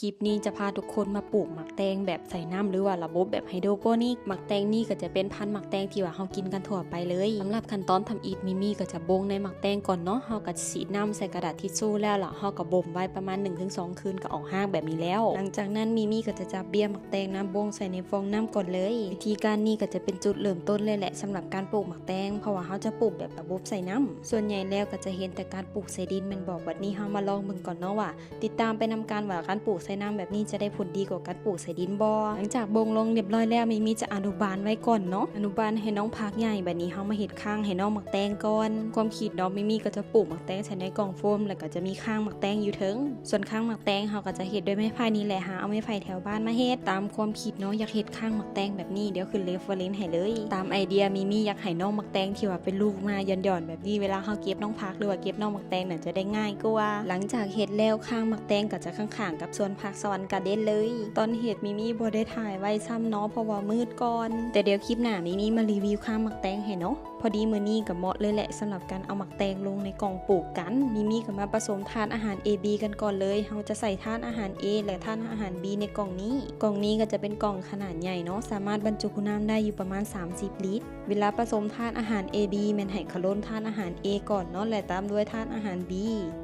ຄລິບນີ້ຈະພາທຸກຄົນມາປູກໝາກແຕງແບບໃສ່ນ້ຳ ຫຼືວ່າລະບົບແບບໄຮໂດໂປນິກ. ໝາກແຕງນີ້ກໍຈະເປັນພັນໝາກແຕງທີ່ວ່າເຮົາກິນກັນທົ່ວໄປເລີຍ. ສຳລັບຂັ້ນຕອນທຳອິດ ມີມີກໍຈະບົງໃນໝາກແຕງກ່ອນເນາະ. ເຮົາກໍສີດນ້ຳໃສ່ກະດາດທິດຊູ ແລ້ວລະເຮົາກໍບົ່ມໄວ້ປະມານໜຶ່ງເຖິງສອງຄືນ ກໍອອກຮາກແບບນີ້ແລ້ວ. ຫຼັງຈາກນັ້ນ ມີມີກໍຈະຈັບເບ້ຍໝາກແຕງນຳ ບົງໃສ່ໃນຟອງນ້ຳກ່ອນເລີຍ. ວິທີການນີ້ກໍຈະເປັນຈຸດເລີ່ມຕົ້ນເລີຍແຫຼະ ສຳລັບການປູກໝາກແຕງ ເພາະວ່າເຮົາຈະປູກແບບລະບົບໃສ່ນ້ຳ. ສ່ວນໃຫຍ່ແລ້ວກໍຈະເຫັນແຕ່ການປູກໃສ່ດິນແມ່ນບໍ່? ບັດນີ້ເຮົາມາລອງເບິ່ງກ່ອນເນາະວ່າ ຕິດຕາມໄປນຳກັນວ່າການປູກໃສ່ນ້ຳແບບນີ້ຈະໄດ້ຜົນດີກວ່າການປູກໃສ່ດິນບໍ່. ຫຼັງຈາກບົ່ງລົງຮຽບຮ້ອຍແລ້ວ ມີມີຈະອະນຸບານໄວ້ກ່ອນເນາະ, ອະນຸບານໃຫ້ນ້ອງຜັກໃຫຍ່. ບັດນີ້ເຮົາມາເຮັດຄ້າງໃຫ້ນ້ອງໝາກແຕງກ່ອນ. ຄວາມຄິດເນາະ ມີມີກໍຈະປູກໝາກແຕງໃສ່ໃນກ່ອງໂຟມ ແລ້ວກໍຈະມີຄ້າງໝາກແຕງຢູ່ເທິງ. ສ່ວນຄ້າງໝາກແຕງເຮົາກໍຈະເຮັດດ້ວຍໄມ້ໄຜ່ນີ້ແຫຼະ, ຫາເອົາໄມ້ໄຜ່ແຖວບ້ານມາເຮັດ. ຕາມຄວາມຄິດເນາະ ຢາກເຮັດຄ້າງໝາກແຕງແບບນີ້. ດຽວຂຶ້ນເຣຟເຣັນໃຫ້ເລີຍ. ຕາມໄອເດຍ ມີມີຢາກໃຫ້ນ້ອງໝາກແຕງທີ່ວ່າເປັນລູກມາຢ່ອນໆແບບນີ້ ເວລາເຮົາເກັບນ້ອງຜັກ ຫຼືວ່າເກັບນ້ອງໝາກແຕງນັ້ນຈະໄດ້ງ່າຍກວ່າ. ຫຼັງຈາກເຮັດແລ້ວ ຄ້າງໝາກແຕງກໍຈະຂ້າງໆກັບສວນຜັກສະຫວັນກາເດັນເລີຍ. ຕອນເຮັດມີມີບໍ່ໄດ້ຖ່າຍໄວ້ຊ້ຳເນາະ ເພາະວ່າມືດກ່ອນ. ແຕ່ດຽວຄລິບໜ້າມີມີມາຣີວິວຄ້າງໝາກແຕງໃຫ້ເນາະ. ພໍດີມື້ນີ້ກໍເໝາະເລີຍແຫຼະ ສຳລັບການເອົາໝາກແຕງລົງໃນກ່ອງປູກກັນ. ມີມີກໍມາປະສົມທາດອາຫານ A B ກັນກ່ອນເລີຍ. ເຮົາຈະໃສ່ທາດອາຫານ A ແລະທາດອາຫານ B ໃນກ່ອງນີ້. ກ່ອງນີ້ກໍຈະເປັນກ່ອງຂະໜາດໃຫຍ່ເນາະ, ສາມາດບັນຈຸນ້ຳໄດ້ຢູ່ປະມານສາມສິບລິດ. ເວລາປະສົມທາດອາຫານ A B ແມ່ນໃຫ້ຂະຫຼົ່ນທາດອາຫານ A ກ່ອນເນາະ ແລະຕາມດ້ວຍທາດອາຫານ B.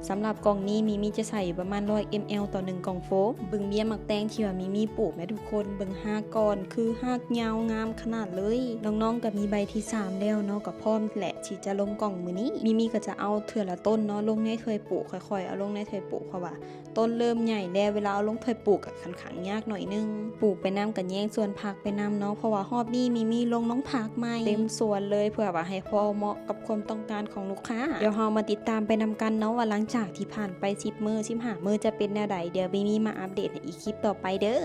ສຳລັບກ່ອງນີ້ ມີມີຈະໃສ່ຢູ່ປະມານຮ້ອຍ mL ຕໍ່ໜຶ່ງກ່ອງໂຟມ. ເບິ່ງເບ້ຍໝາກແຕງທີ່ວ່າມີມີປູກແມ່ນທຸກຄົນ, ເບິ່ງຮາກກ່ອນ ຄືຮາກຍາວງາມຂະໜາດເລີຍ. ນ້ອງໆກໍມີໃບທີສາມແລ້ວເນາະ, ກໍພ້ອມແຫຼະທີ່ຈະລົງກ່ອງມື້ນີ້. ມີມີກໍຈະເອົາເທື່ອລະຕົ້ນເນາະ ລົງໃນຖ້ວຍປູກ, ຄ່ອຍໆເອົາລົງໃນຖ້ວຍປູກ ເພາະວ່າ ຕົ້ນເລີ່ມໃຫຍ່ແລ້ວ ເວລາເອົາລົງຖ້ວຍປູກກໍຂ້ອນຂ້າງຍາກໜ້ອຍໜຶ່ງ. ປູກໄປນຳກໍແຍງສວນຜັກໄປນຳເນາະ, ເພາະວ່າຮອບນີ້ມີມີລົງນ້ອງຜັກໃໝ່ເຕັມສວນເລີຍ ເພື່ອວ່າໃຫ້ພໍເໝາະກັບຄວາມຕ້ອງການຂອງລູກຄ້າ. ດຽວເຮົາມາຕິດຕາມໄປນຳກັນເນາະ ວ່າຫຼັງຈາກທີ່ຜ່ານໄປສິບມື້ ສິບຫ້າມື້ຈະເປັນແນວໃດ. ດຽວມີມີມາອັບເດດໃນອີກຄລິບຕໍ່ໄປເດີ້.